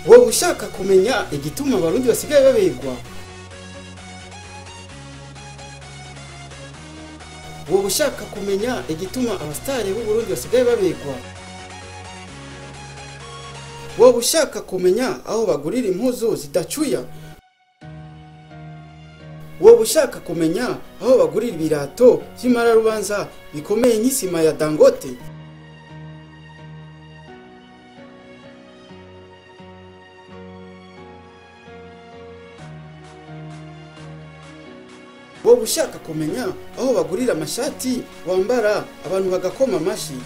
Wowe ushaka kumenya igituma Abarundi basigaye babegwa? Wowe ushaka kumenya igituma abasitari b'Uburundi basigaye babegwa? Wowe ushaka kumenya aho bagurira impuzu zidacuya? Wowe ushaka kumenya aho bagurira ibirato vy'imararubanza bikomeye nk'isima ya Dangote? Wowe ushaka kumenya aho bagurira amashati wambara abantu bagakoma amashi?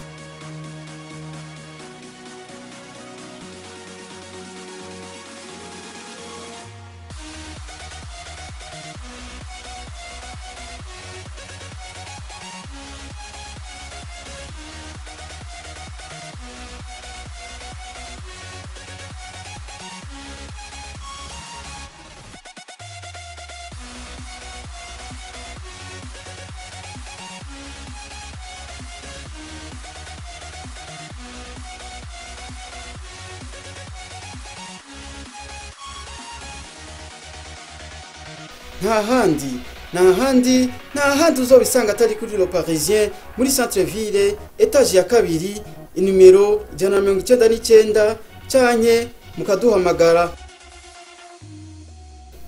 Nta handi, nta handi, nta handi uzobisanga atari kuri Le Parisien, muri centre ville, etage ya kabiri, inimero 199, canke mukaduhamagara.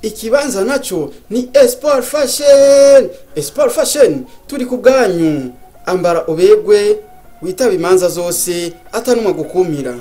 Ikibanza naco ni Espoir Fashion. Espoir Fashion, turi ku bwanyu. Ambara ubegwe, witaba imanza zose atanumwe gukumira.